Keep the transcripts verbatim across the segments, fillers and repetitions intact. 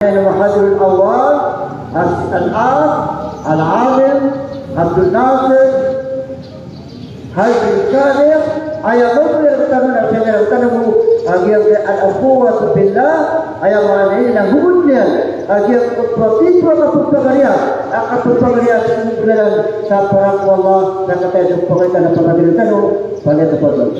Muhadirul Awwal, Al-Akh, Al-Alim, Abdul Nasir, Haji Salih, aya mabaya rktano na piyagari rktano bo a giyangkaya al-ukhuwah fillah, aya maana niyan na hobot iyan a giyangkoto a pito a kapagpagariya, a kapagpagariya sa pagpagariya sa para ko Allah, sa kataya sa pagpagariya na pagpagariya rktano, falyatafaddal.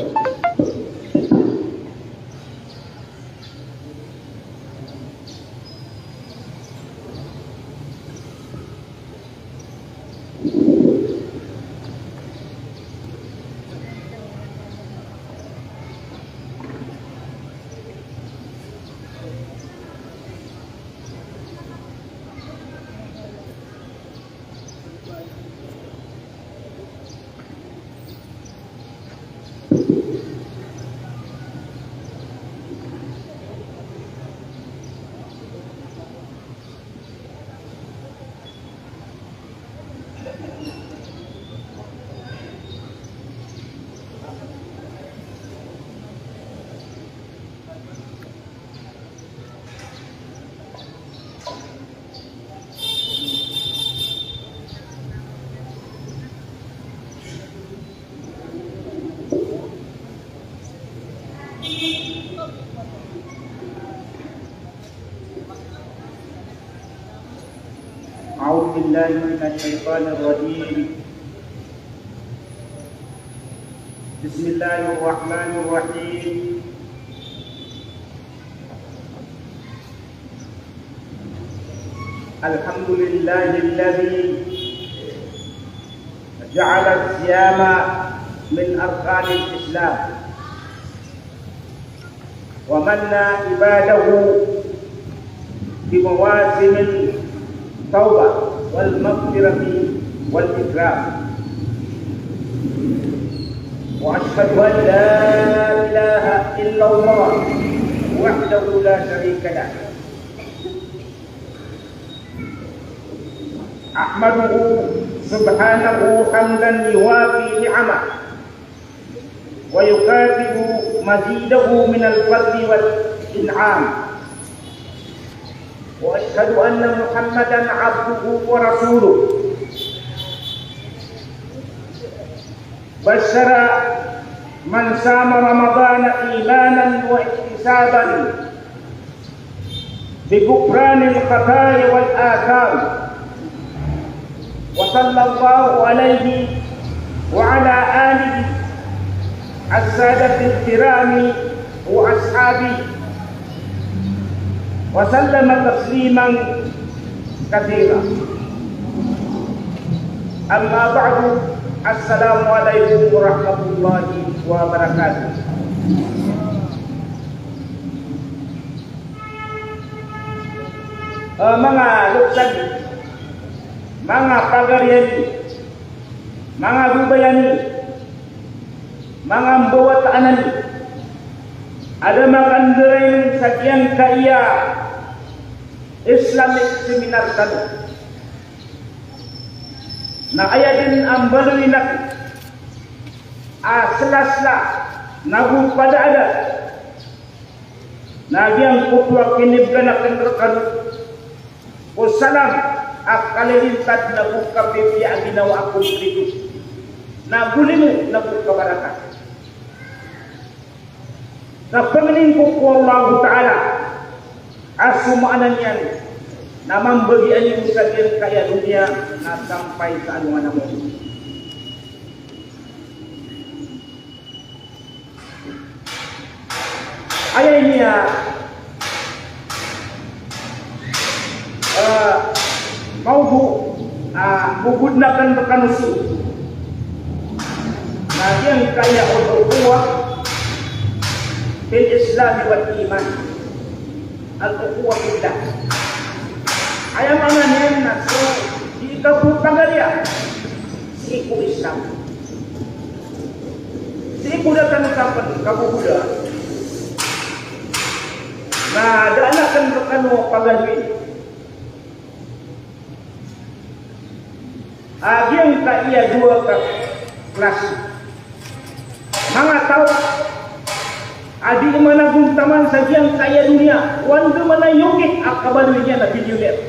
أعوذ بالله من الشيطان الرجيم. بسم الله الرحمن الرحيم. الحمد لله الذي جعل الصيام من أركان الإسلام ومن عباده بمواسم التوبة والمغفرة والإكرام. وأشهد أن لا إله إلا الله وحده لا شريك له. أحمده سبحانه حمدا يوافي نعمه ويكافئ مزيده من الفضل والإنعام. وأشهد أن محمدا عبده ورسوله. بشر من صام رمضان إيمانا واحتسابا بغفران الخطايا والآثام. وصلى الله عليه وعلى آله السادة الكرام وأصحابه وسلم تسليما كثيرا. أما بعد، السلام عليكم ورحمة الله وبركاته. Ah, manga loks ami, manga pagari ami, manga babay ami, manga mbawataan ami, a da makandarang sa giyangkaya Islamic seminar tano. Na aya dn a mbaloyin akn a slasla nago padaada na giyangkoto a kinibgan akn rkano ko salam a kalilintad nago kapipiya a ginawa ko mrito, nago limo nago kabaraka. Sa pangnin ko ko Allahu Ta'ala a so maana niyan na mambagian iyo sa giyangkaya doniya na sampay sa alongan a mawri. Aya ini a, eh, mawdu a bogod akn rkano sii na giyangkaya al-ukhuwah fil Islam wal iman. Al-ukhuwah fillah. Aya maana niyan na so di kapagariya sii ko Islam. Sii ko da tano sa pn kabogoda na da a akn rkano pagaloyin a giyangkaya dowa ka klasi. Manga taw a di managontaman sa giyangkaya doniya o andamanaya i okit a kabaloy niyan na billionaire.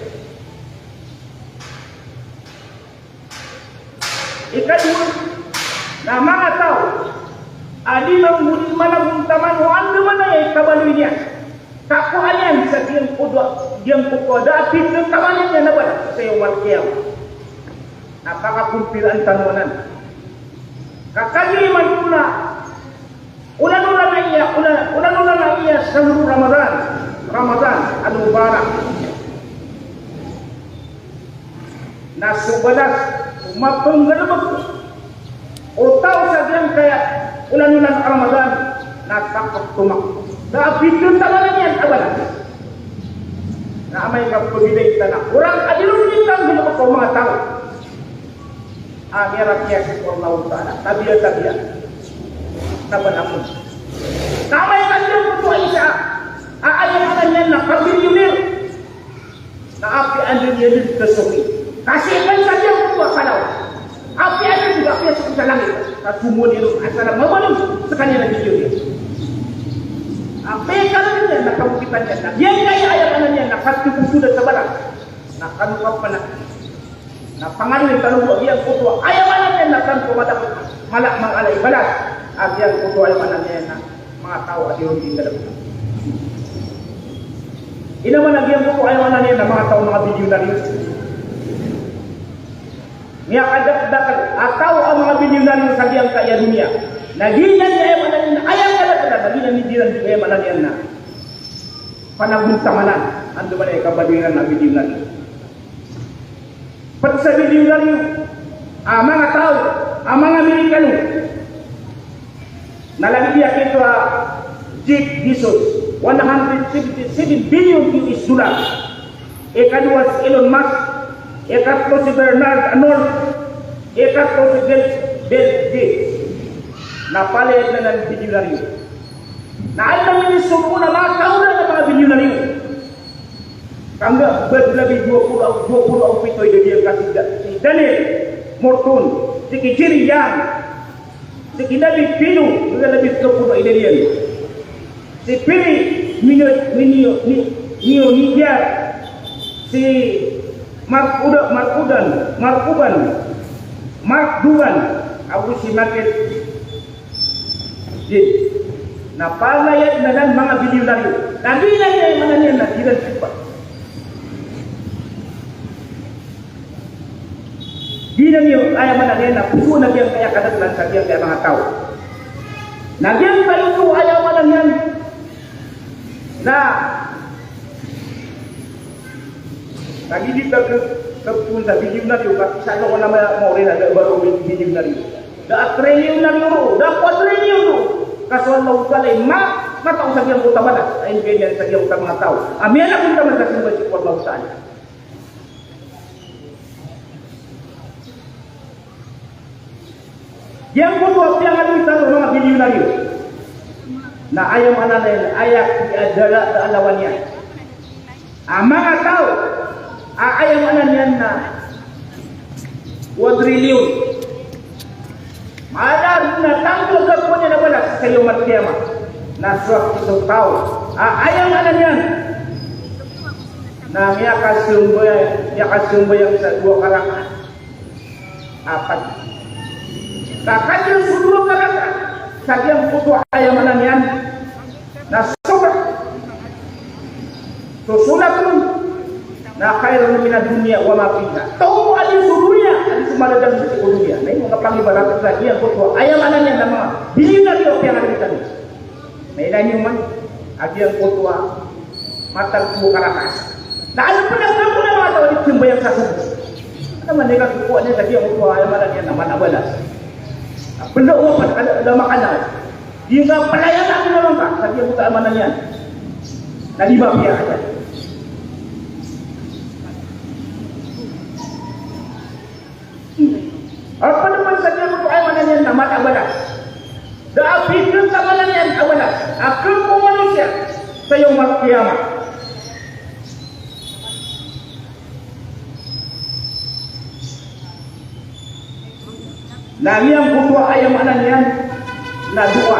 Ikadowa, na manga taw a di man, di managontaman o andamanaya i kabaloy niyan. Takowa niyan sa giyangkoto, giyangkoto a da a pithataman iyan a balas sa yawmal qiyamah. Na pakakompiraan tano anan. Ka kagiya imanto na olan-olan aya, olan, olan-olan aya shahr Ramadan, Ramadan al-mubarak. Na so balas, so mapnggalbk o taw sa giyangkaya olan-olan a Ramadan, na takot tomak. Da a pithataman iyan a balas. Na amay ka pagilay tano, korang a di ron di tano ko manga taw a miyarap iyan ko Allahu Ta'ala, tabiya-tabiya. Na ba na kon. Na amay ka di ron ko isa a, aya maana niyan na kabillionaire. Na apiya anda niyan dn kasoki. Kasi kan sa giyangkoto a kalaw. Apiya anda dn, apiya so sa langit. Ka somowa niyan on, asar a mabalon skaniyan a billionaire. Apiya kala niyan na kamokitan iyan. Na giyangkaya aya maana niyan na katigosoda sa balas. Na kano ka pn a Na pangaloy tano bo a giyangkoto a aya maana niyan na tanto a mala, mala, mala i balas. A giyangkoto a aya maana niyan na manga taw a di ron di nggalbk. Ino man a giyangkoto a aya maana niyan na manga taw a manga billionaire. Miyakadakdakl a taw a manga billionaire sa giyangkaya doniya. Na giyanan i aya maana niyan na aya kalk na, na giyanan i di ran di aya maana niyan na panagontamanan. Andamanaya i kabaloy iran na billionaire. Pd sa billionaire a manga taw a manga Amerikano na lagid iyan a giyoto a Jeff Bezos, one hundred seventy-seven billion U S dollar. Ikadowa si Elon Musk, ikatlo si Bernard Arnault, ikatlo si Bill, Bill Gates. Na palaya dn anan billionaire. Na adn a minisogo na manga taw na manga billionaire. Ka nga ba dn labi dowa polo, dowa polo ago pito i daliyan ka si Da-, si Daniel Morton, si ki Jerry Yang, si ki David Pino, nga labi dowa polo i daliyan. Si Piri Minio, Minio, Mi-, Mio Niger, si Mark Uda-, Mark Udan, Mark Uban, Mark Dugan, ago si Market Di. Na palaya dn anan manga billionaire. Na giyanan i aya maana niyan na di ran di ba. Giyanan i aya maana niyan na poso na giyangkaya kadaklan sa giyangkaya manga taw. Na giyangkaya oto aya maana niyan na Lagid i ba ka, ka pon sa billionaire, ka isa ko na ma-, maori na da ba ron billionaire. Da a trillionaire ron, da a quadrillionaire ron. Ka so Allahu Ta'ala i ma-, matao sa giyangkoto a balas. Ay, giyangkaya sa giyangkoto a manga taw a miyanagontaman sa simba sii ko Allahu Ta'ala. Giyangkoto a piyangaloy tano manga billionaire na aya maana niyan, aya kiyaadala, adalawan iyan a manga taw a aya maana niyan na quadrillion. Mala na tanto a gagawa niyan a balas sa yawmal qiyamah. Na so a kiso taw a aya maana niyan na miyakasambayang, miyakasambayang sa dowa ka rakaat. Apat. Ka kagiya so dowa ka rakaat sa giyangkoto a aya maana niyan na sobra. So solat on na khairun minad dunya wa ma fiha. Taw a di so doniya, a di so mala dn sii ko doniya. Na ino nga pangibarat sa giyangkoto a aya maana niyan na manga billionaire a piyangaloy tano. Na ilay niyo man a giyangkoto a matag dowa ka rakaat. Na adn pn a gagawa na manga taw a di sambayang sa subuh. Adn man i kasokoan iyan sa giyangkoto a aya maana niyan na mala a balas. Na pnda o pn a da, da makanal. Di nga palaya na kinalangka sa giyangkoto a aya maana niyan na lima piya a. Apa naman sa giyangkoto a aya maana niyan na mala a balas? Da a pithataman iyan a balas a khakowa o manosiya sa yawmal qiyamah. Na giyangkoto a aya maana niyan na dowa.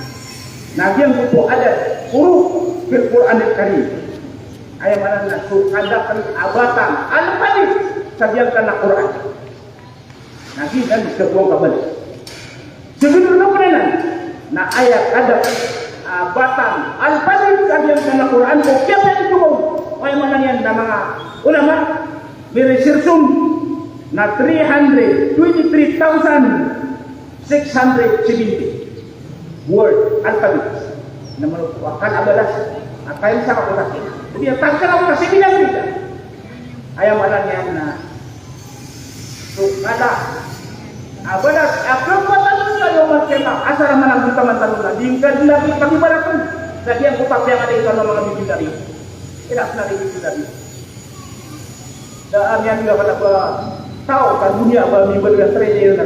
Na giyangkoto a adat, huruf fil Qur'anil Karim. Aya maana niyan na so kadakl a batang alphabet sa giyangkanan a Qur'an. Na giyanan i kabaya a kabaya. Sii ko pn anan na aya kadakl a batang alphabet sa giyangkanan a Qur'an ko kiyapiya ko, aya maana niyan na manga ulama, miresearch on na three hundred twenty-three thousand six hundred seventy word alphabet. Na mano ko akal a balas, akal sa kapatay. Jadi, akal sa kapatay, seventy. Aya maana niyan na so kadakl a balas a pphangnin tano sa yawmal qiyamah, asar a managontaman tano na di ngka dn lagid pagibaratn sa giyangkoto a piyangadai tano a manga bidyo na riyo. Ira sna di bidyo na riyo. Da a miyaaloy a kna ba taw sa doniya ba miyaaloy a trilyon a,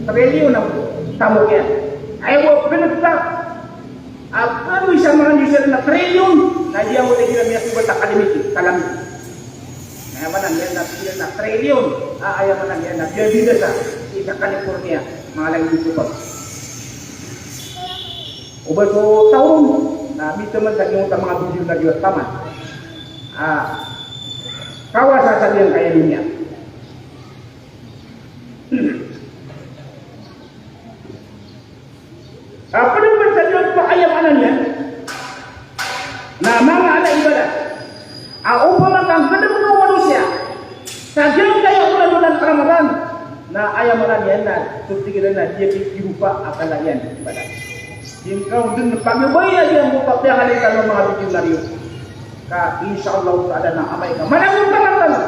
trilyon a tamok iyan. Aya bo a pnagta a panoy sa manga niyo siran na trilyon, na giyangkoto a igira miyasogat a kalimiti, kalamiti. Na aya maana niyan na, igira na trilyon, a aya maana niyan na biyabinasa sii sa California, manga langit o pag. O ba so taw ron na mitaman sa giyangkoto a manga bilyon a giya taman a kawasa sa giyangkaya doniya. A pd pn sa giyangkoto a aya maana niyan na manga ala ibarat a opama ka nggalbk o manosiya sa giyangkaya olan-olan a Ramadan, na aya maana niyan na so tig iran na di kiropa a kala iyan ibarat. Di ngka on dn pagabaya giyangkoto a piyangadai tano a manga bidyo na riyo. Ka insha Allah ta'ala na amay ka managontaman tano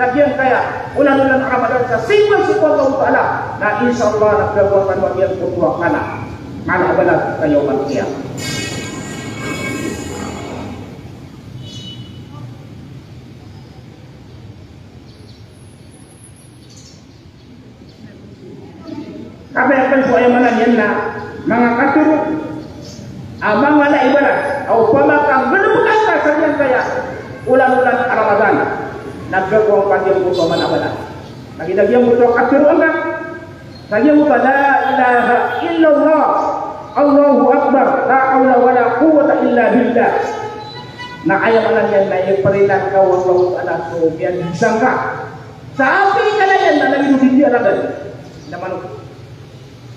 sa giyangkaya olan-olan a Ramadan sa simba sii ko Allah ta'ala, na insha Allah na gagawa tano a giyangkoto a kala, kala a balas sa yawmal qiyamah. Kabaya pn so aya maana niyan na manga katharo a manga ala ibarat a opama ka nggalbk angka sa giyangkaya olan-olan a Ramadan, na gagawa ngka giyangkoto a mala a balas. Lagid a giyangkoto a katharo angka sa giyangkoto a la ilaha illallah, Allahu Akbar, la hawla wala quwwata illa billah. Na aya maana niyan na iprila ngka o Allah ta'ala so miyadosa ngka sa apiya i kala iyan na lagid o di di a ragad. Na mano?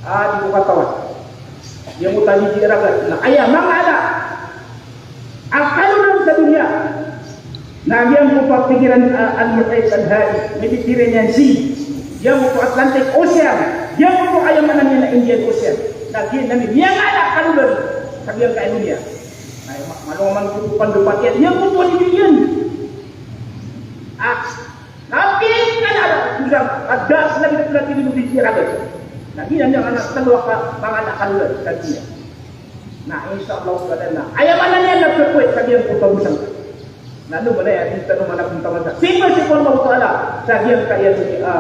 A, di ko katawan. Giyangkoto a di di a ragad na aya manga ala a kalodan sa doniya. Na giyangkoto a pikiran, a, Al-Muhit Al-Hadi, Mediterranean Sea. Giyangkoto a Atlantic Ocean. Giyangkoto a aya maana niyan na Indian Ocean. Na giyanan i miyanga ala a kalodan sa giyangkaya doniya. Na aya ma-, malo man ko pandapatan iyan, giyangkoto a di di iyan. A, Kapin ka na, na, na, na, das lagi na pinatili mo di siya agad. Na giyanan i manga ala a kalodan sa doniya. Na insha Allah ta'ala na aya maana niyan na pphangnin sa giyangkoto a dosa. Na ino ba na aya di tano managontaman sa simba sii ko Allah ta'ala sa giyangkaya, a,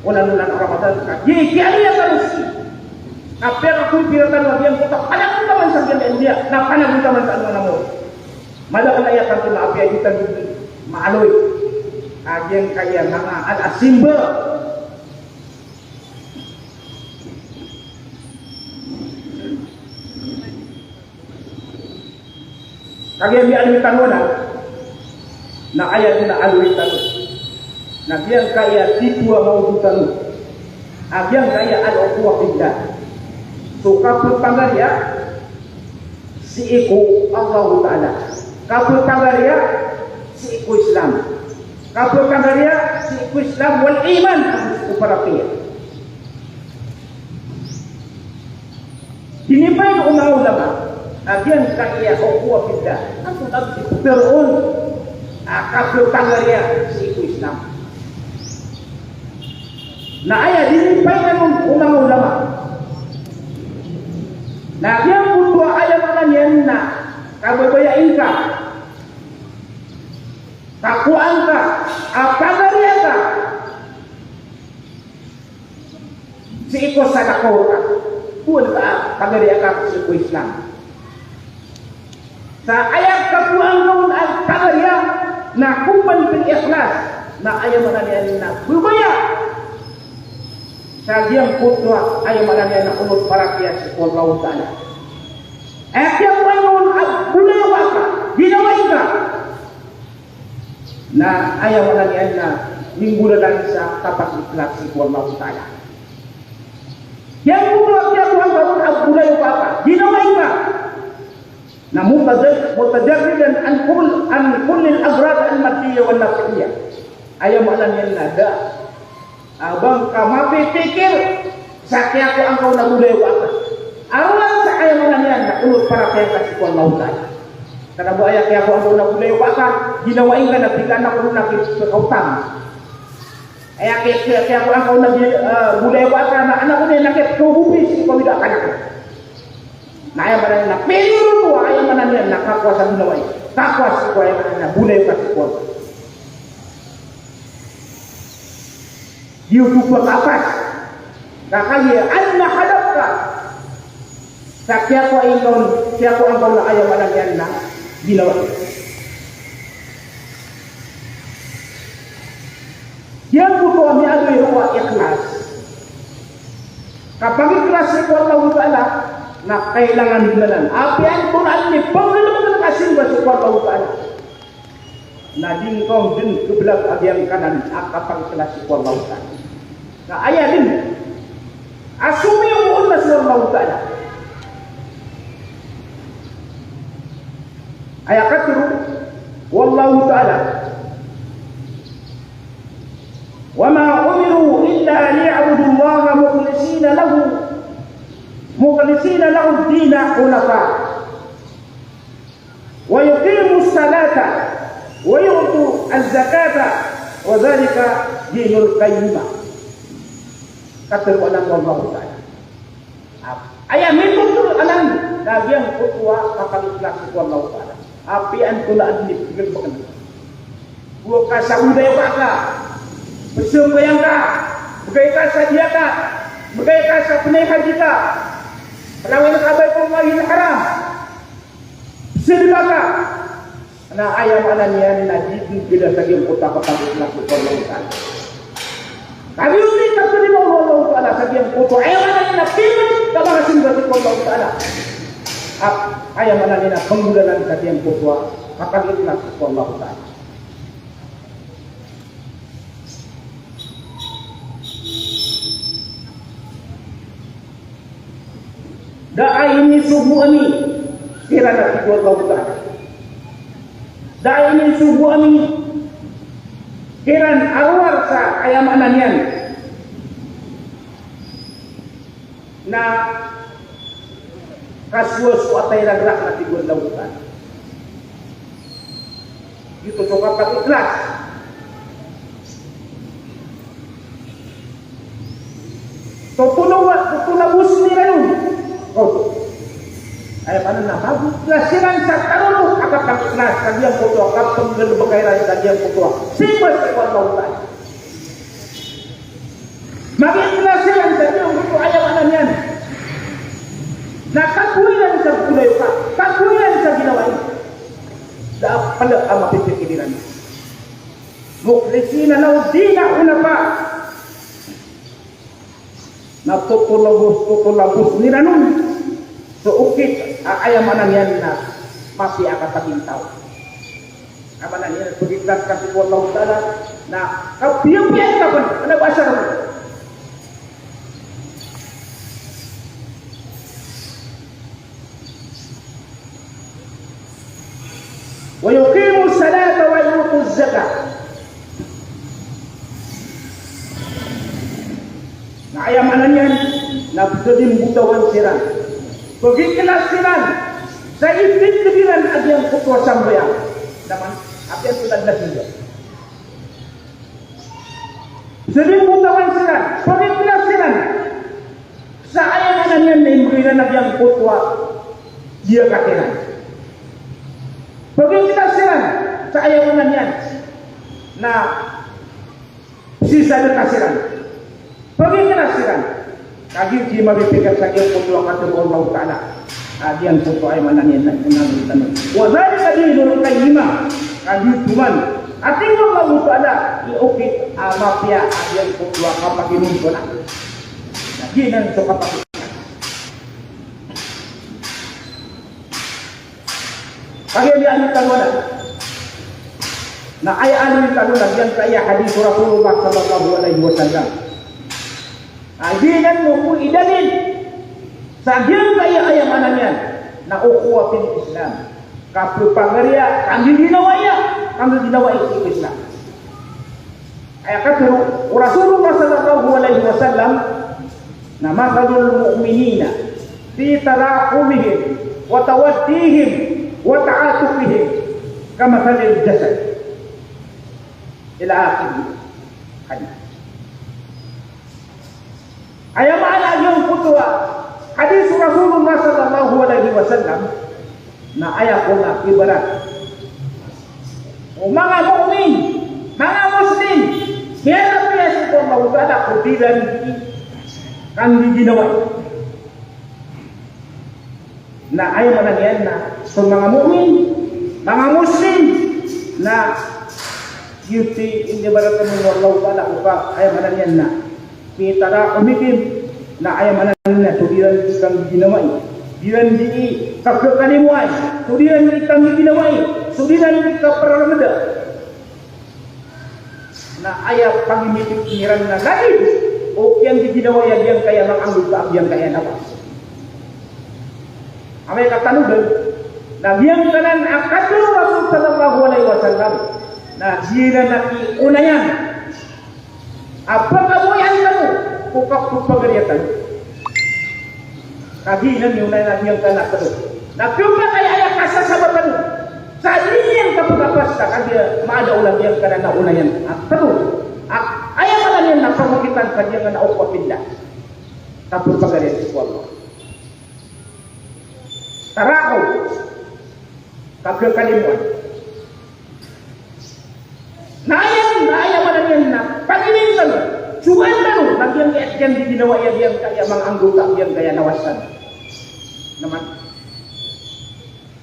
olan-olan a Ramadan. Ka di, di aya tano sii. Na pira ko pira tano a giyangkoto a panagontaman sa giyangkaya doniya. Na panagontaman sa ano na mo. Madakl a aya tanto na apiya di tano maaloy a giyangkaya manga ala a simba. Kagiya miyaaloy tano na, na aya dn a aloy tano na giyangkaya titho a maoto tano a giyangkaya al-ukhuwah fillah. So kapphangariya sii ko Allahu Ta'ala. Kapphangariya sii ko Islam. Kapphangariya sii ko Islam wal iman, ko paratiyaya. Dinipayin o manga ulama a giyangkaya ukhuwah fillah, antonaa i ptharoon a kapphangariya sii ko Islam. Na aya dinipayin on o manga ulama na giyangkoto a aya maana niyan na kababayai ngka, kakowaan ka a pagariya ka sii ko sadakaw ka, kowaan ka a pagariya ka sii ko Islam. Sa aya kakowaan ka on a pagariya na kombal pn ikhlas, na aya maana niyan na babaya sa giyangkoto a aya maana niyan na onot paratiyaya sii ko Allahu Ta'ala. Aya kiyakowa ngka on a bolayoka ka, ginawai ka, na aya maana niyan na minggolalan sa kapagikhlas sii ko Allahu Ta'ala. Giyangkoto a kiyakowa ngka on a bolayoka ka, ginawai ka, na mutajad-, mutajarridan an kull-, an kullil aghrad al maddiyah wan nafsiyah. Aya maana niyan na da a ba ngka mapipikir sa kiyakowa ngka on a bolayoka ka a rowar sa, aya maana niyan na onot paratiyaya ka sii ko Allahu Ta'ala. Kna ba aya kiyakowa ngka on a bolayoka ka, ginawai ngka na tig ka, anak on na kipkaotang. Aya kiya-, kiya-, kiyakowa ngka on a bi-, eh, bolayoka ka na anak on na kipkagopis ko kawida a kanak. Na aya maana niyan na piliyoto, aya maana niyan na kakowa sa ginawai. Kakowa sii ko, aya maana niyan na bolayoka sii ko. Giyoto ba kapas. Ka kagiya adna hadaf ka sa kiyakowa ngka on, kiyakowa ngka on a, aya maana niyan na ginawai. Giyangkoto a miyaaloy roo a ikhlas. Kapagikhlas sii ko Allahu Ta'ala, na kailangan dn anan. Apiya antonaa dn i pnggalbkn ka simba sii ko Allahu Ta'ala, na di ngka on dn khablag a giyangkanan a kapagikhlas sii ko Allahu Ta'ala. Na aya dn a somiyogo on na so Allahu Ta'ala. Aya katharo o Allahu Ta'ala, "Wa ma umiru illa liya'budullaha mukhlisina lahu, mukhlisina lahud-dina hunafa, wa yuqimus salata, wa yu'tuz zakata, wa dhalika dinul qayyimah." Katharo anan o Allahu Ta'ala. Aya mithotol anan na giyangkoto a kapagikhlas sii ko Allahu Ta'ala. Apiya antonaa dn i pnggalbkn ka. Go ka sa bolayoka ka, pzambayang ka, bgay ka sa zakat, bgay ka sa pnay haji ka, pnawin ka Baitullahil Haram, pzadka ka. Na aya maana niyan na di dn pila sa giyangkoto a kapagikhlas sii ko Allahu Ta'ala. Kagiya di katharo o Allahu Ta'ala sa giyangkoto, aya maana niyan na pila ka manga simba sii ko Allahu Ta'ala. A, aya maana niyan na pnggolalan sa giyangkoto a kapagikhlas sii ko Allahu Ta'ala. Da a inisogo ami kiran, a tig o Allahu Ta'ala. Da a inisogo ami kiran a rowar sa, aya maana niyan na kasowasowa ta iran rakn, a tig o Allahu Ta'ala. Giyoto so kapagikhlas. Totolawa-, totolabos iran on. O. Aya maana na kapagikhlas iran sa tarotop a kapagikhlas sa giyangkoto a kapnggalbka iran sa giyangkoto a simba sii ko Allahu Ta'ala. Magikhlas iran sa giyangkoto, aya maana niyan na kakowa iran sa bolayoka, kakowa iran sa ginawai. Da a pd a mapipikir iran. Mukhlisina lahud-dina hunafa. Na totolabos, totolabos iran on so okit a, aya maana niyan na mapiya a kapagintaw. Aya maana niyan na pagikhlas ka sii ko Allahu Ta'ala, na kapiyapiya ka pn, kna ba asar. Wa yuqimus salata wa yu'tuz zakah. Na aya maana niyan na pzadimbotawan siran, pagikhlas siran sa itindg iran a giyangkoto a sambayang. Taman, apiya so tanda siya. Pzadimbotawan siran, pagikhlas siran sa aya maana niyan na imbgay iran a giyangkoto a zakat iran. Pagikhlas siran sa aya maana niyan na pzisadka siran. Pagikhlas siran. Kagiya di mapipikir sa giyangkoto a katharo o Allahu Ta'ala. A giyangkoto, aya maana niyan na, na, na, wa dhalika dinul qayyimah. Kagiya oto man a tig o Allahu Ta'ala i okit a mapiya a giyangkoto a kapaginontolan. Na giyanan so kapag- Kagiya di aloy tano anan. Na aya aloy tano na giyangkaya hadith o Rasulullah sallallahu alaihi wasallam. Na giyanan mambo i dalil sa giyangkaya, aya maana niyan na ukhuwah fil Islam. Kapphagariya, kanggiginawaiya, kanggiginawai ko Islam. Aya katharo o Rasulullah sallallahu alaihi wasallam na, "Mathalul mu'minina fi tarahumihim wa tawaddihim wa ta'atufihim kamathalil jasad." Ila akhir hadith. Aya maana giyangkoto a hadith o Rasulullah sallallahu alaihi wasallam na aya kon a ibarat o manga mu'min, manga Muslim, miyalapiya sii ko Allahu Ta'ala ko diran di kanggiginawai. Na aya maana niyan na so manga mu'min, manga Muslim, na giyoto i inibarat o Allahu Ta'ala ko ka, aya maana niyan na fi tarahumihim, na aya maana niyan na so diran di kanggiginawai, diran di kagkakalimoay, so diran di kanggiginawai, so diran di kaprarangda. Na aya pagimiti iran na lagid o kiyanggiginawai a giyangkaya manga anggota a giyangkaya nawas. Amay ka tano dn, na giyangkanan a katharo o Rasul sallallahu alaihi wasallam, na giyanan a kionayan a pkhamoyan tano ko kapphagariya tano. Kagiya na miyaona na giyangkanan a tlo. Na khapakay a aya kasasabatan on sa di niyan kapakapasad, kagiya maada on a giyangkanan a onayan a tlo. A, aya maana niyan na pagokitan sa giyangkanan a ukhuwah fillah. Kapphagariya sii ko Allah. Tarahum. Kagkakalimoan. Na aya, na aya maana niyan na pagilin tano, sogoan tano, na giyangkaya, giyangkaya di ginawai a giyangkaya manga anggota a giyangkaya nawas tano. Na man.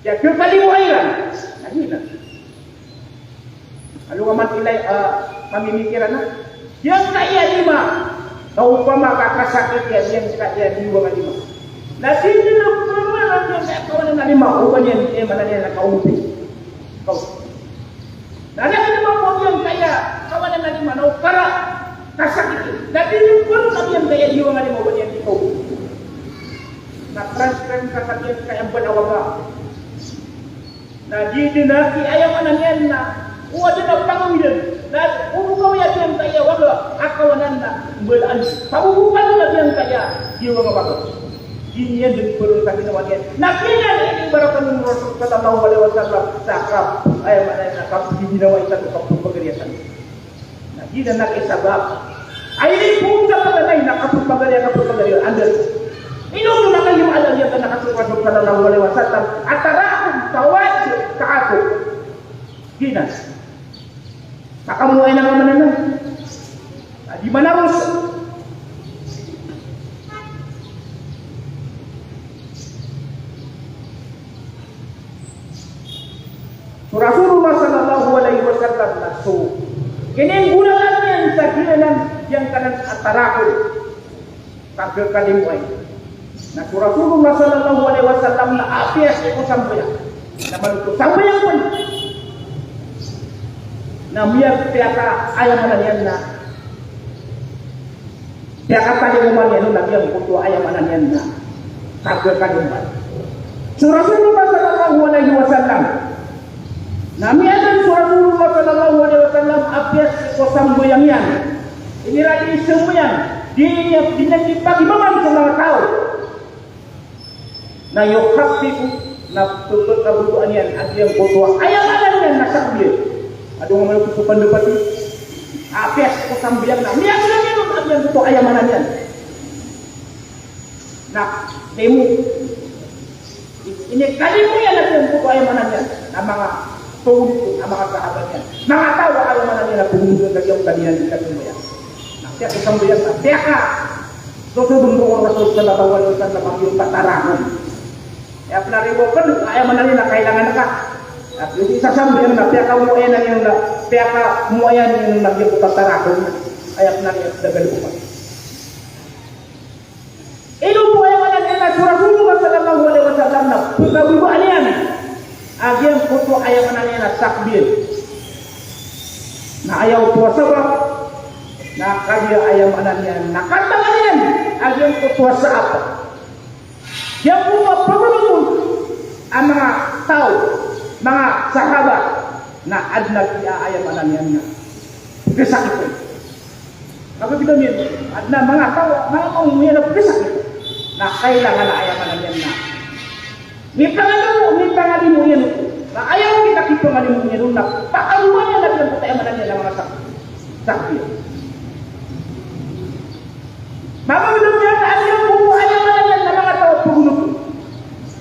Kagkakalimoan iran. Na giyanan. Aloka man ilay, ah, mamimikiran a giyangkaya lima. Ka opama ka kasakit iyan giyangkaya diwang a lima. Na di dn a pman a giyangkaya kawanan a lima, oba niyan, eh, maana niyan na kaompi. Kaw. Na lagid mambo a giyangkaya kawanan a lima, na okara kasakit iyan. Na di dn a pman a giyangkaya diwang a lima, oba niyan di kaompi. Na transfer ka sa giyangkaya mbala a waga. Na di dn a ki, aya maana niyan na o adn a pangawidan. Na o kawaya giyangkaya waga a kawanan na mbalaan. Pagogopan a giyangkaya diwang a waga. Di niyan dn pman sa ginawa niyan. Na giyanan i inibarat o Rasul sallallahu alaihi wasallam sa kap, aya maana niyan na kapgiginawai tano, kapphagariya tano. Na giyanan i sabap a inipoon sa paganay na kapphagariya, kapphagariya, anda. Ino oto na kagiya maana niyan na katharo o Rasul sallallahu alaihi wasallam a tarahum, tawadduh, ta'atuf. Giyanan. Makamoay na ka man anan. Na di manaros. So Rasulullah sallallahu alaihi wasallam na so kininggolalan iyan sa giyanan, giyangkanan a tarahum, kagkakalimoay. Na so Rasulullah sallallahu alaihi wasallam na apiya sii ko sambayang. Na manoto sambayang pn. Na miyapiyaka, aya maana niyan na piyakatalingoma niyan on a giyangkoto a aya maana niyan na kagkakalimoan. So Rasulullah sallallahu alaihi wasallam, na miyaadn so Rasulullah sallallahu alaihi wasallam apiya sii ko sambayang iyan. Inira di sambayang, di niyan, di niyan di pagimaman so manga taw. Na yukhaffifu, na pphakababaan iyan a giyangkoto a aya maana niyan na sakit iyan. Adn a manoto so pandapati. Apiya sii ko sambayang na miyaadn iyan on a giyangkoto a aya maana niyan na limo. Inikalimo iyan a giyangkoto a aya maana niyan na manga tawon, a manga sahabat iyan. Manga taw a aya maana niyan na pagologan sa giyangkoto a di niyan di kasambayang. Na piyakasambayang na piyaka Sosodon roo o Rasul sallallahu alaihi wasallam a giyangkoto a tarahum. Aya pn a riwayat pn, aya maana niyan na kailangan ka. Aya pn a riwayat pn, aya maana niyan na piyakamoayan iyan on na, piyakamoayan iyan on na giyangkoto a tarahum. Aya pn a riwayat pn a dagal ko pa. Ino bo aya maana niyan na so Rasulullah sallallahu alaihi wasallam na pkababaan iyan a giyangkoto aya maana niyan na takbir. Na aya oto a sabap na kagiya aya maana niyan na katangan iyan a giyangkoto a saat. Giyangkoto a pagonogon a manga taw, manga sahabat, na adn a giya aya maana niyan na pkasakit. Ago ginawa niyan, adn a manga taw, manga taw iyan a pkasakit. Na kailangan a aya maana niyan na mipangalimo, mipangalimo iyan. Na aya okit a kipangalimo iyan on na pakarowa niyan a giyangkoto aya maana niyan na manga sak-, sakit. Mapagdam iyan na adn a manga taw a pagonogon.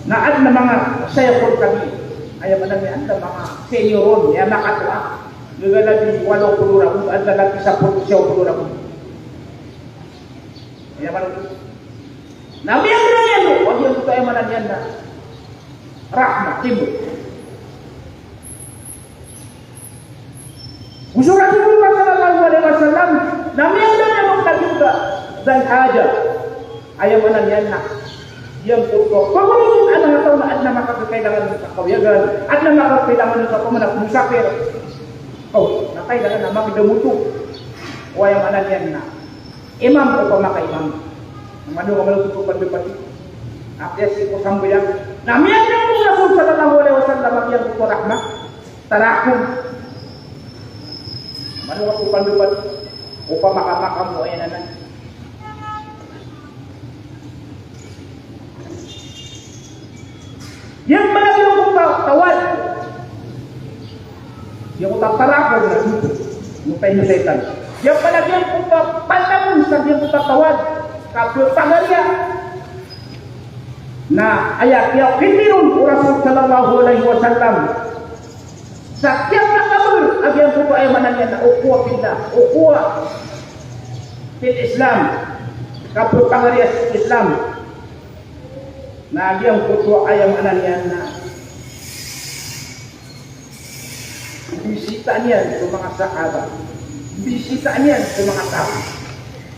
Na adn a manga shaykhun kabir. Aya maana niyan na manga senior on, aya makatoa. Gagalabi walo polo ragon, adn a lagi sapolo, siyaw polo ragon. Aya maana niyan. Na miyagrang iyan, o, aya maana niyan na rahma, timo. Go so Rasulullah sallallahu alaihi wasallam, na miyaona iyan o Dhul Hajah. Aya maana niyan na giyangkoto a pagonogon a manga taw na adn a makakailangan sa kawiyagan, adn a makakailangan sa pamana musafir. O, na kailangan a magdam oto. O, aya maana niyan na imam o pamakaimam. Na mano ka mano ko pandapati. Apiya sii ko sambayang. Na miyaona o Rasul sallallahu alaihi wasallam a giyangkoto a rahma. Tarahum. Mano ka ko pandapati. O pamakamakam o aya maana niyan. Giyangkoto a tawad. Giyangkoto a tarahum na dito. Mutay na shaytan. Giyangkoto a pandangon sa giyangkoto a tawad. Kapagariya. Na aya kiyapikiron o Rasul sallallahu alaihi wasallam. Sa kiyapakabagr a giyangkoto aya maana niyan na ukhuwa fillah, ukhuwa fil Islam, kapagariya sa Islam. Na giyangkoto aya maana niyan na bisita niyan so manga sahaba, bisita niyan so manga tabi.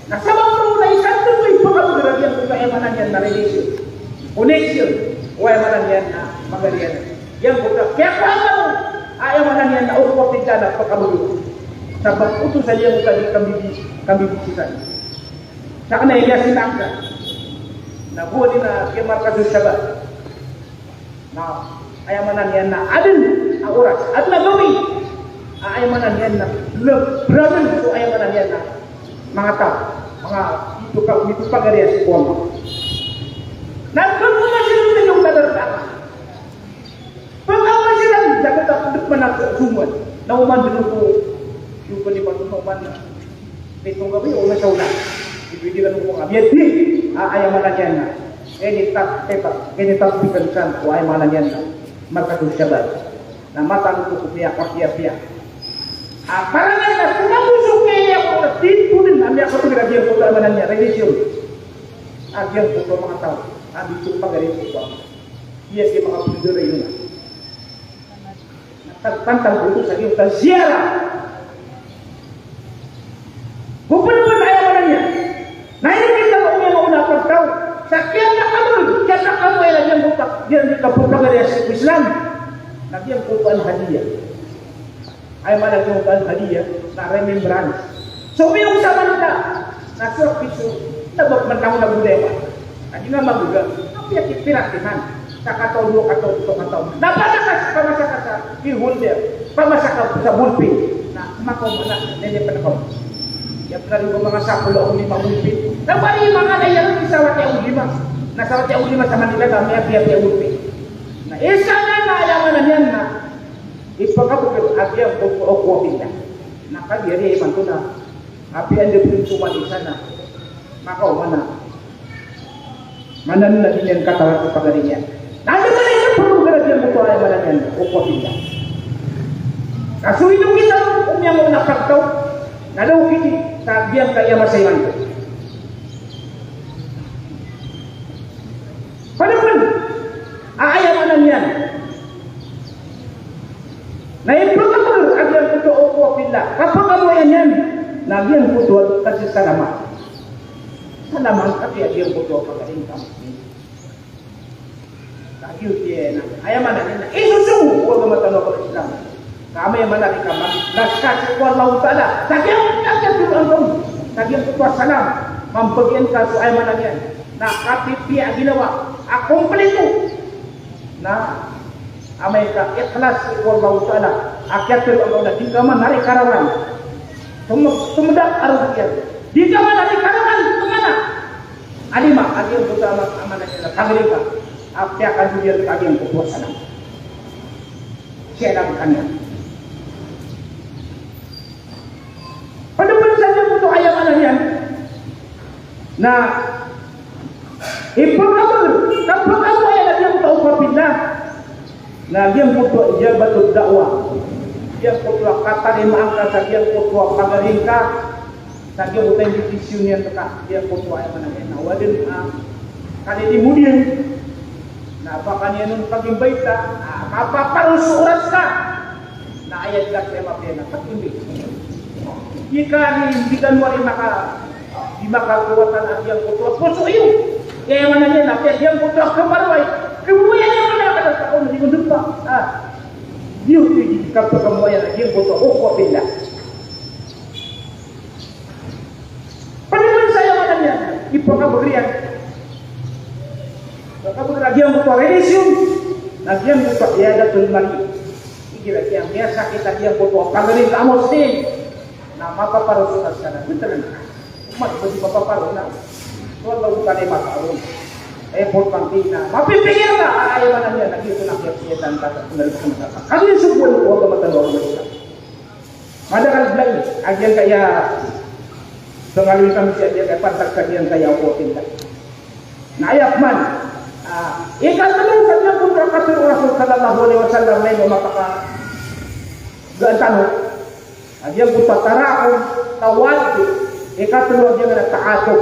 Na sabap roo na isa oto i pagabagr a giyangkoto aya maana niyan na relation, connection, o aya maana niyan na pagariya. Giyangkoto a kiyakowa tano a aya maana niyan na ukhuwa fillah na pagabagr. Sabap oto sa giyangkoto a di kambibi-, kambibisita. Sakn na iya sinangka. Na bo di na kiyamarkaz o shabab. Na aya maana niyan na adn a oras, adn a gawii a aya maana niyan na lebramen so aya maana niyan na manga taw, manga ito ka, ito pagariya sii ko Allah. Na pagmamasilan sa iyo kadar ka. Pagmamasilan sa kata pagdek mana ko suman. Na oman dn ko, iyo ko di pa to oman na. Pitong gawii o masaw na. Ibigay ka nung mga biyati. Ah, aya maana niyan na. Ini tak, eh, tak, ini tak bikan san, o aya maana niyan na. Markaz o shabab. Na mataan ko ko piya, ka piya, piya. Ah, para na ina, kung ako so kaya ko, na tinto din, na miyakapagirabihan ko, aya maana niyan, religion. Ah, diyan ko, manga taw. Ah, dito pagari ko, iya siya makapunduray na. Tantang oto sa giyangkoto a ziyara. Go pn pn aya maana niyan. Na ini kita ko miyaona a pagtaw. Sa kiyapakabagr, kiyapakabagr a giyangkoto a, giyangkoto a pagariya sii ko Islam. Na giyangkoto a hadiya. Aya maana giyangkoto a hadiya, na remembrance. So, miyong sa manila, na so, piso, na ba, manila ko na budaya ba? Na di nga maguga, na piya ki piratihan. Sa kataw, dowa kataw, pito kataw. Na pamasa ka, pamasa ka sa keyholder, pamasa ka sa ballpen. Na makaoma na, na iya pn ako. Iya pn ako manga sapolo o lima ballpen. Na pari manga na iya, isa wati o lima. Na sa wati o lima sa Manila ka, miyapiyapiya ballpen. Na isa na, na aya maana niyan na ipakabagr a giyangkoto a ukhuwa fillah. Na kagiya di imanto na apiya anda pn so manisa na makaoma na. Manan na di niyan katawan so pagari niyan. Na anda pn isa pagari niyan, aya maana niyan na ukhuwa fillah. Kaso ino kita o miyaona a pagtaw, na daw kiti sa giyangkaya masa imanto. Pd pn a aya maana niyan na ipakabagr a giyangkoto a ukhuwa fillah, kapakabagr iyan na giyangkoto a kasisalaman. Salaman, kapiya giyangkoto a pagari niyan. Na Aya maana niyan na isosogo o agama tano a Islam. Ka amay maana niyan ka mag-ikhlas ka sii ko Allahu Ta'ala, sa giyangkoto a salam, sa giyangkoto a salam, mambagian ka so, aya maana niyan na kapipiya a ginawa a komplito. Na amay ka ikhlas sii ko Allahu Ta'ala a kiyatero angka na di ka man ari karawan. Sum-, sumdak a roti iyan. Di ka man ari karawan, tumana. Alima, a giyangkoto a ma-, a maana niyan na pagari ka a piyakadodiyan ka a giyangkoto a salam. Siya lang kanya. Pd pn sa giyangkoto, aya maana niyan na ipakabagr, kapakabagr a giyangkoto a ukhuwah fillah. Na giyangkoto a ijabatud da'wah, giyangkoto a katarimaan ka sa giyangkoto a pagari ngka, sa giyangkoto a imbitasyon iyan rka, giyangkoto a, aya maana niyan na wadn a kalilimo dn. Na pakaniyan on pagimbayta, na kapaparo so oras ka. Na aya dn a kiyamapiya na pagimbayta. Ika ni, di kano ari maka-, di makakowatan a giyangkoto a poso iyo. Aya maana niyan na apiya giyangkoto a khabar a, khabar a aya maana niyan na di ko dn pa. Ah. Iyo, di kapakamoayan a giyangkoto a ukhuwah fillah. Pd pn sa, aya maana niyan, ipakabagr iyan. Ipakabagr a giyangkoto a relasyon, na giyangkoto a iyadatul marid. Igira a giyangkoto a miyasakit a giyangkoto a pagari ngka a Muslim, na mapaparo so oras ka na, btad na. Mas ba di mapaparo na. So Allahu Ta'ala i mapaparo. Importante na mapipikir ka, aya maana niyan na giyoto na kiyapiyatan ka, na pnarimaan ka. Kami so buwan ko a kamatalo a Islam. Madakl blay a giyangkaya pangaloy kami sii a giyangkaya pantag sa giyangkaya ukhuwah fillah. Na aya pman, ah, ikatlo sa giyangkoto a katharo o Rasul sallallahu alaihi wasallam na ino mapakagaan tano a giyangkoto a tarahum, tawaddud, ikatlo a giyangkaya ta'atuf.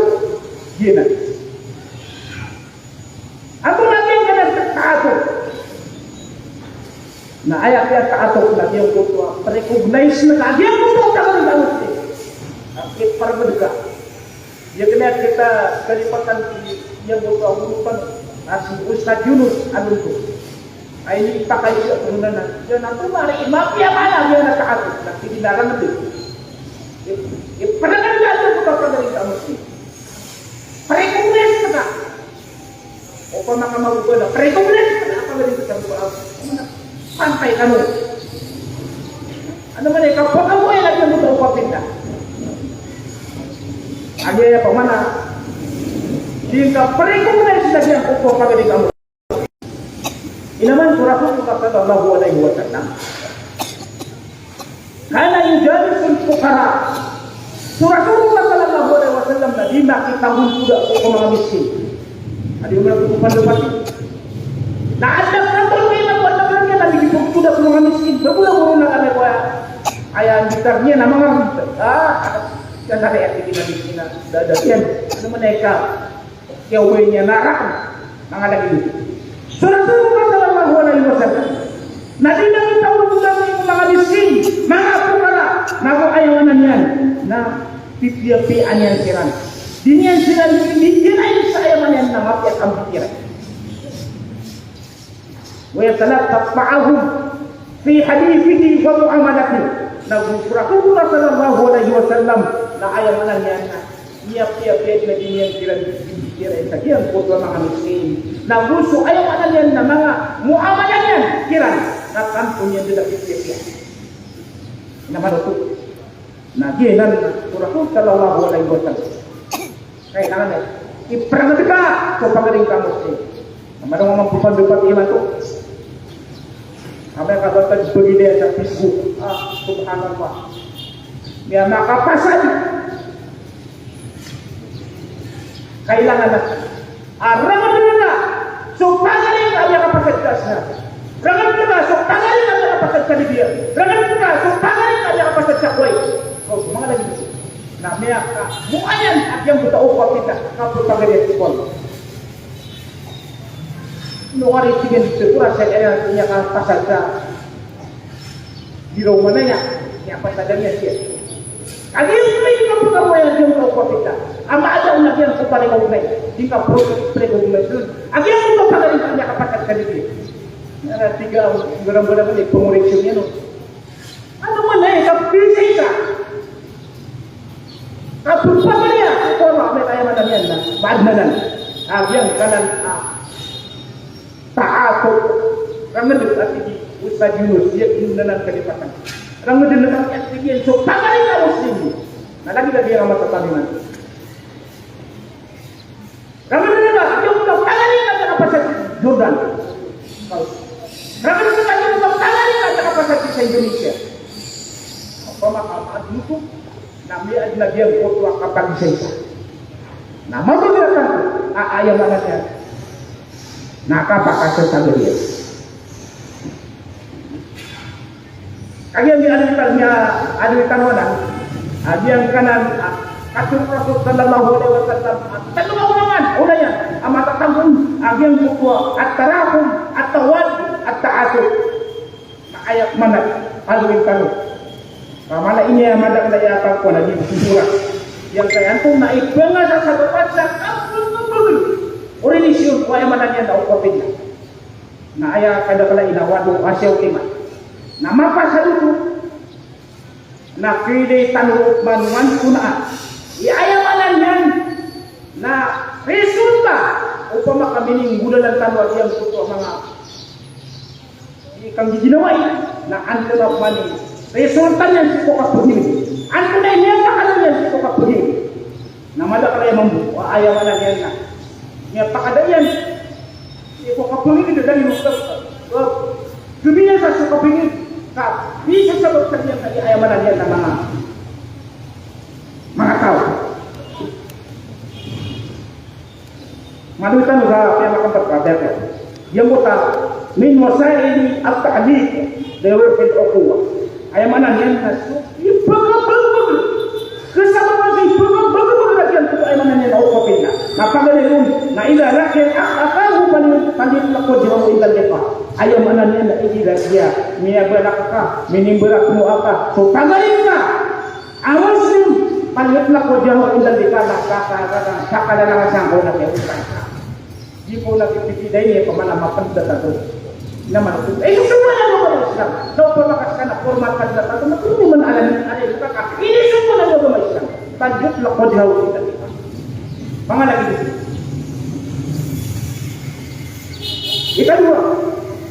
Giyanan. Antonaa i giyangkaya ta'atuf? Na aya kiyata'atuf na giyangkoto a precognize ngka a giyangkoto a taw a Muslim. A kiparmed ka. Giya kna a kita kalipatan i giyangkoto a goro tano a si Ustadz Yunus Alonso. Ay, inipakay siya ko na na. Giyanan oto na ari mapiya a maana, giyanan a ta'atuf. Na tig iyan a ranged. I, iparanged ka a giyangkoto a pagari ngka a Muslim. Precognize ngka. Opama ka magogoda, precognize ka, apa ba di ka sa buka? Pantay kano. Ano man ay kapakamoy lagi ang buta o kapinda. Agi aya pamana, di ka precognize lagi ang buta o kapinda. Inaman ko Rasulullah sallallahu alaihi wasallam. Kana yujalisul fuqara. So Rasulullah sallallahu alaihi wasallam na di makitagolpoda ko manga miskin. Adi ko manga miskin. Na adn a katharo iyan a adn a katharo iyan a di kipagolpoda ko manga miskin. Ba bola bola na kami ko aya. Aya gitar niyan na manga miskin. Ah, yan na kaya di na miskin na dada iyan. Ano man aya ka? Kiyaoy niyan a rakn, manga lagid oto. So Rasulullah sallallahu alaihi wasallam na di na mitawag ko dn ko manga miskin, manga fuqara, na go aya maana niyan na pipiyapiyaan iyan siran. Di niyan siran, di niyan sa aya maana niyan na mapiya a kampikiran. Wa yatalattaf ma'ahum fi hadithihi wa mu'amalatihi. Na go so Rasulullah sallallahu alaihi wasallam na aya maana niyan na miyapiyapiya dn a di niyan kiran, kiran sa giyangkoto a manga miskin. Na go so aya maana niyan na manga mu'amala niyan kiran na tanto niyan dn a piyapiya. Na manoto. Na giyanan so Rasul sallallahu alaihi wasallam. Kailangan na ipranged ka so pagari ngka a Muslim. Amay ka mambo pandopat imanto, amay ka ba tagpagilaya sa Facebook. Ah, subhanallah. Miyamakapasad. Kailangan na, ah, ranged ka so pagari ngka a miyakapasad sa Asna. Ranged ka so pagari ngka a miyakapasad sa Libya. Ranged ka so pagari ngka a miyakapasad sa Kuwait. So, manga lagid oto. Na miyakamoayan a giyangkoto a okapita, kapagari a sipon. Ino kari tig iyan, tig iyan, tig iyan, tig iyan, kapasad sa Di raw manaya, niya pasadan iyan siya. Kagiya so tig iyan a pagkaroya a giyangkoto a okapita. A maana na giyangkoto a recognise, di ka pro-, recognise. A giyangkoto a pagari a miyakapasad sa dito. Na tig a, barang-barang ini, pangoreksyon iyan, no? Ano man ay, kapilsay ka. Kapagpapalaya, ito ang mga kaya man yan na, maadmanan. A giyangkanan, a, taatuf. Ranged a tig i Ustadz Yunus, iya ino nan kalipatan. Ranged a tig iyan so pagari a Muslim. Na lagid-lagid a matatanginan. Ranged a tig iyan so pagari a kapasad sa Jordan. Ranged a tig iyan so pagari a kapasad sa Indonesia. Opama ka maadn oto, na miyada na giyangkoto a kapagisaisa. Na mabaga tano a aya maana niyan na kapakasasagad iyan. Kagiya miyaaloy tano, miyaaloy tano anan a giyangkanan a katharo o Rasul sallallahu alaihi wasallam a tlo a olaola, olaola iyan a matatago a giyangkoto a at-tarahum, at-tawaddud, at-ta'atuf. Na aya maana, aloy tano. Ka mala ini a madakl a aya pangkowan a di bsibora. Giyangkaya antonaa i pngasasabapan sa kapagpagpagpag o relasyon ko aya maana niyan na o kapila. Na aya kadaklan iyan na wado a siyaw timan. Na mapasad oto. Na khailay tano man wantonaa i aya maana niyan na resulta opama ka mininggolalan tano a giyangkoto a manga di kanggiginawai, na antonaa man i resulta niyan sii ko kapagingd. Antonaa i miyapakada niyan sii ko kapagingd. Na madakl a aya mambo, a aya maana niyan na miyapakada iyan sii ko kapagingd, da dn o ka, ka, gabinasa so kapagingd, ka bisa sabap sa giya na aya maana niyan na manga, manga taw. Maaloy tano sa piyakapat a aya. Giyangkoto a min wasail at-ta'liq li ruhil ukhuwah. Aya maana niyan na so ipagabagabag. Kasabapan sa ipagabagabag a giyangkoto aya maana niyan na ukhuwah fillah. Na paganay ron na idha laqiya al-akh akhahu fal-, falyutlaq wajhahu inda al-liqa. Aya maana niyan na igira giya miyabalak ka, minimbarakmowa ka so pagari ngka a Muslim, falyutlaq wajhahu inda al-liqa, na saka, saka, saka na nga sangkaw na kiyapagkanta. Di ko na pipipidai niya pamana mapanda tago. Na mano ko, eh, so wala na ba Islam? Na opama ka skaniyan na formal ka na tago, na pwede man ala ni, ala ni, ka, ini so wala na ba Islam? Falyutlaq wajhahu inda al-liqa. Manga lagid. Ikadowa,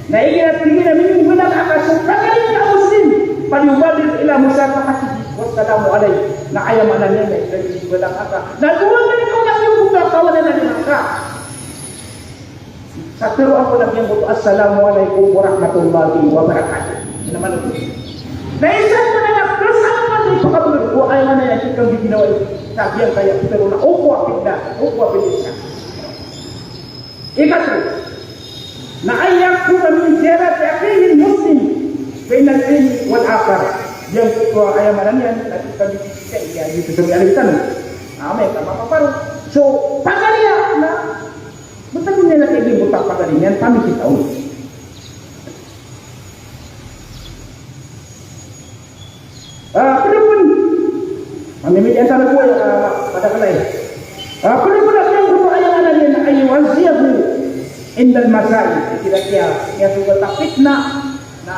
na igira tig iyan a minimbarakmowa ka so pagari ngka a Muslim, falyubadir ila musafahatihi wassalamu alayhi. Na aya maana niyan na igira minimbarakmowa ka, na gowani ka on a giyangkoto a kawanan a lima ngka sa tharoa on a giyangkoto a assalamu alaykum warahmatullahi wabarakatuh. Ino man oto? Na isa pn a kasabapan sa ipakabagr ko aya maana niyan na giyangkaya a tharoa na ukhuwah fillah, ukhuwah fil Islam. Ikatlo, na an yakthura min ziyarati akhihil muslim bainal hin wal akhar. Giyangkoto a aya maana niyan na di ka di, di ka di, di ka di, di ka di, di ka di, amay ka mapaparo. So, pagari a na, basta ko niyan na kaya di buta pagari niyan, pamikit aon. Ah, pd pn. Mamimitiyan tano bo, ah, pada kalay. Ah, pd pn a giyangkoto aya maana niyan na an yu'azziyahu indal masa'ib. Igira kiya, kiyasogat a pitna, na,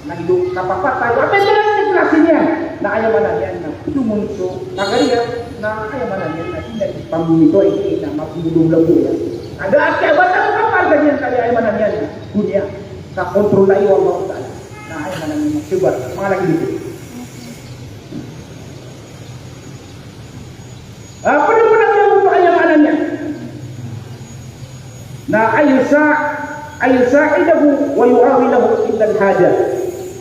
na lagid o kapapatay, a pitna na klasi niyan. Na aya maana niyan na, pd pn so, na kariya, na aya maana niyan na, di na di pamimito, aya na, mapmodom labo iyan. Ada a kiyabatar o kapal, kariya, aya maana niyan na, dunya, kakontrol o Allah Ta'ala. Na aya maana niyan na, coba, manga lagid oto. Ah, pd pn a giyangkoto aya maana niyan na an yusa-, an yusa'idahu wa yu'awilahu indal hajah.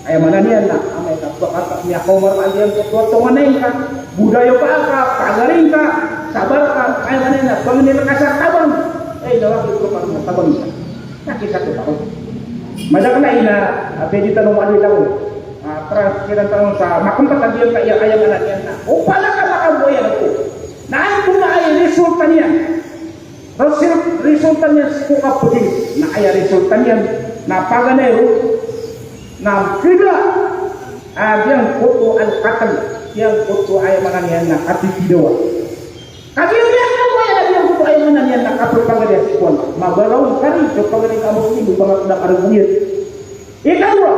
Aya maana niyan na amay ka pkaka miyakaoma rka a giyangkoto a tonganay ngka, bodayoka aka, pagari ngka, sabar ka, aya maana niyan na pangni rka sa tabang. Ay, dawaki ko pagna tabang ngka. Na kisa ko tao. Madakl a ina, a, pwede tano maaloy tano. A, tra-, kiran tano sa makmpt a giyangkaya, aya maana niyan na. O pala ka makaboyan ko. Na antonaa i resulta niyan? Result-, resulta niyan sii ko kapagingd. Na aya resulta niyan na paganay ron na kda a giyangkoto al-qatl, giyangkoto aya maana niyan na kapipidawa. Kagiya miyakaoma iyan a giyangkoto aya maana niyan na kapagariya sii ko Allah. Mabaraw ka ri so pagari ka Muslim, o ba nga pn a karaguyat. Ikadowa,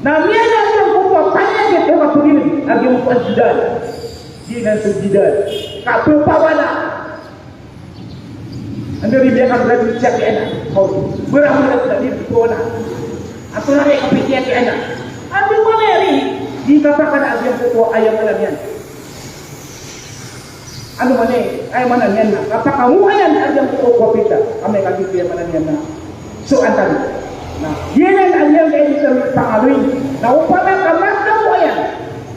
na miyada a giyangkoto a panyakit o kapagilid a giyangkoto a jidal. Giyanan so jidal. Kapepawala. Anda ri miyakagarag sii ko anak. Haw. Baraw na di ko na. Antonaa i kapikir ko anak. Anda man ri, di kapakala a giyangkoto aya maana niyan. Ano man i, aya maana niyan na, kapakamoayan a giyangkoto a okwa pinda, amay ka giyoto aya maana niyan na. So, antaa. Na, giyanan a giyangkai a di kami pangaloy, na opama ka makamoayan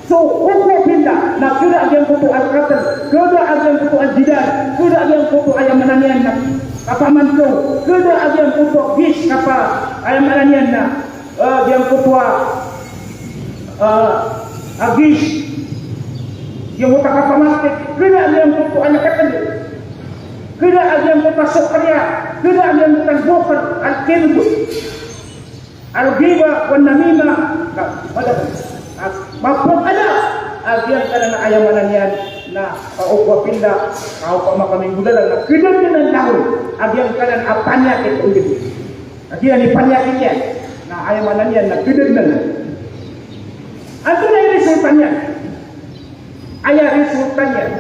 so okwa pinda, na kira a giyangkoto a al-qatl, kira a giyangkoto a al-jidal, kira a giyangkoto aya maana niyan na, kapamanto, kira a giyangkoto a ghish, kapa, aya maana niyan na, Ah, giyangkoto a, ah, a ghish. Giyangkoto a kapamasti. Kira giyangkoto a al-qatl. Kira giyangkoto a sukhriya. Kira giyangkoto a al-bukhl, al-kadhib, al-ghibah, wan-namimah. Ka, pada. Ah, mapakala a giyangkanan a aya maana niyan na, ah, okwa pinda, ah, opama ka minggolalan na, kidadn anan a giyangkanan a panyakit o giyangkoto. Kagiya niyan i panyakit iyan, na aya maana niyan na kidadn anan. Antonaa i resulta niyan? Aya resulta niyan.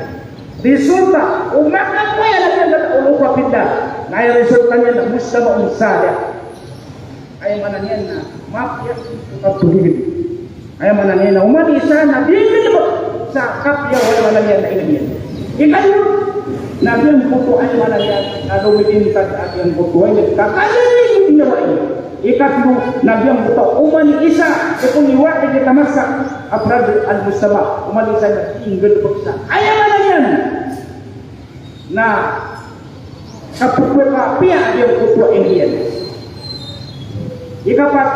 Resulta, o makamoayan a giyangkoto a okwa pinda. Na aya resulta niyan na mujtama'un salih. Aya maana niyan na mapiya a kapagilid. Aya maana niyan na oman i isa na di nggalbk sa kapiya o aya maana niyan na ilm iyan. Ikadowa, na giyangkoto aya maana niyan na lomilintad a giyangkoto a ilm. Kakadn i ginawa iyan. Ikatlo, na giyangkoto oman i isa, ipon iwa i kita masa, afrad al-mujtama, oman i isa na di nggalbk sa aya maana niyan na kapagkapiya a giyangkoto a ilm iyan. Ikapat,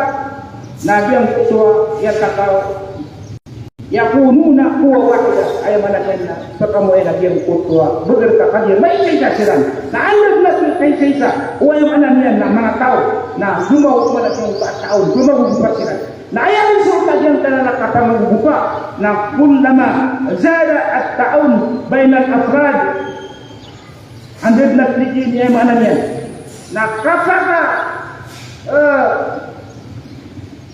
na giyangkoto a iyatakaw, yakununa quwwatan wahida, aya maana niyan na pakamoayan a giyangkoto a bgr ka kagiya maikaisa siran. Na anda dn a kaisa-isa, o aya maana niyan na manga taw, na dumaot man a giyangkoto a taw, dumagogopa siran. Na aya resulta giyangkanan a kapamangogopa na kullama zada at-ta'un bainal afrad. Anda dn a tig iyan, aya maana niyan na kapaka, eh,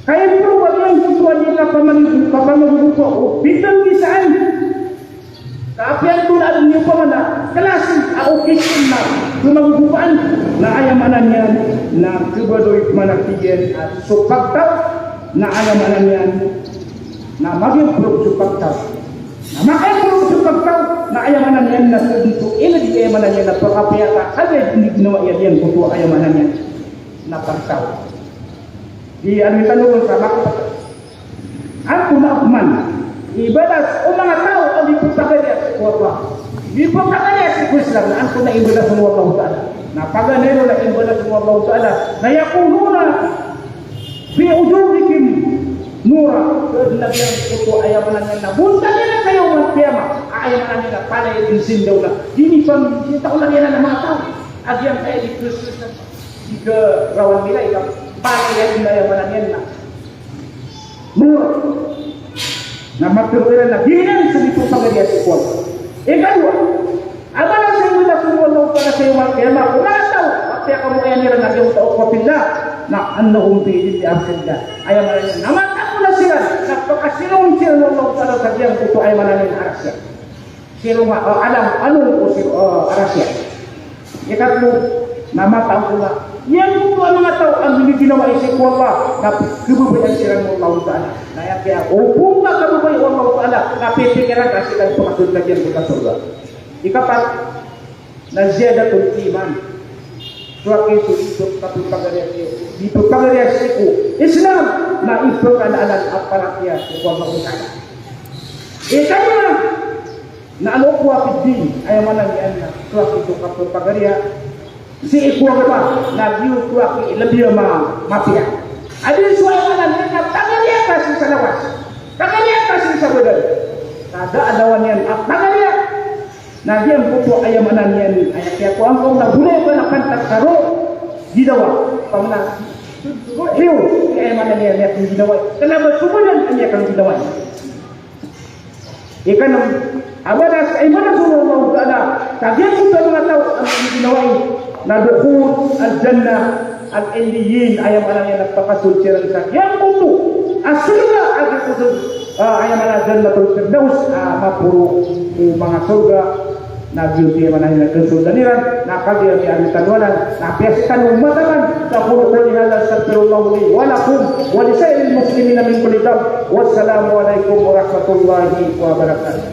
ka-improve a giyangkoto a di kapamangogopa, kapamangogopa o pitanggisaan. Ka apiya antonaa dn i opama na klasi a okasyon na pamangogopaan, na aya maana niyan na khabaloy man a tig iyan a so pagtaw, na aya maana niyan na mag-improve so pagtaw. Na maka-improve so pagtaw, na aya maana niyan na so dn so ilm, aya maana niyan na pakapiya ka kagiya dn i ginawa iyan giyangkoto, aya maana niyan na pagtaw. Di ano i tano ron sa maka Antonaa pman i balas o manga taw a mipapagariya sii ko Allah, mipapagariya sii ko Islam, na antonaa i balas o Allah Ta'ala? Na paganay ron na i balas o Allah Ta'ala na yaquluna fi wujuhihim nura. Kna giyangkoto aya maana niyan na bontal iran sa yawmal qiyamah, aya maana niyan na palaya iran sindaw na di niyan pamitaw na iyan a manga taw a giyangkaya di Kristo sa di karawan nila i kapalaya iran, aya maana niyan na Nur. Na matharo iran na giyanan so mipapagariya sii ko Allah. Ikadowa, a balas iran a manga taw a Allah Ta'ala sa yawmal qiyamah, ko manga taw a piyakamoayan iran a giyangkoto a ukhuwa fillah, na annahum fi dhilli arshillah. Aya maana niyan na matago siran, na pakasilongon siran o Allah Ta'ala sa giyangkoto, aya maana niyan na aras iyan. Silong a, ah, alam, along ko si, ah, aras iyan. Ikatlo, na matago na giyangkoto a manga taw a miniginawai sii ko Allah, na khababayaan siran o Allah Ta'ala. Na aya kiya, o phoon a kababaya o Allah Ta'ala, na pipikiran ka sii ko pakasold a giyangkoto a sorga. Ikapat, na ziyadatul iman. Towa ki so ipkhapagariya sii ko, ipkhapagariya sii ko Islam, na ipkhalalalan a paratiyaya sii ko Allah Ta'ala. Ikalima, na al-ukhuwa fid din, aya maana niyan na towa ki so kapagariya sii ko agama, na giyoto a ki lbi a ma-, mapiya. Adi so aya maana niyan na pagariya ka sii sa lawas, pagariya ka sii sa badal. Kada a lawan iyan a pagariya. Na giyangkoto aya maana niyan, aya kiya ko angka on na boleh ka na pantag sa roo, ginawa, pamana, hiyo, aya maana niyan, aya kiya ginawa. Kna ba so badan a aya kiya ginawa. Ikanem, Abadas, ay manas o Allah Ta'ala sa giyangkoto a manga taw a manga ginawai na dukhul al-jannah al-illiyin, aya maana niyan na pakasold siran sa giyangkoto a sorga a giyangkoto, ah, aya maana Jannatul Firdaus, ah, maporo o manga sorga na giyoto i aya maana niyan na kasoldan iran, na kagiya miyaritan o anan, na piyastan o mata man, aqulu qawli hadha astaghfirullaha li wa lakum wa li sa'iril muslimina min kulli dhanb. Wassalamu alaikum warahmatullahi wabarakatuh.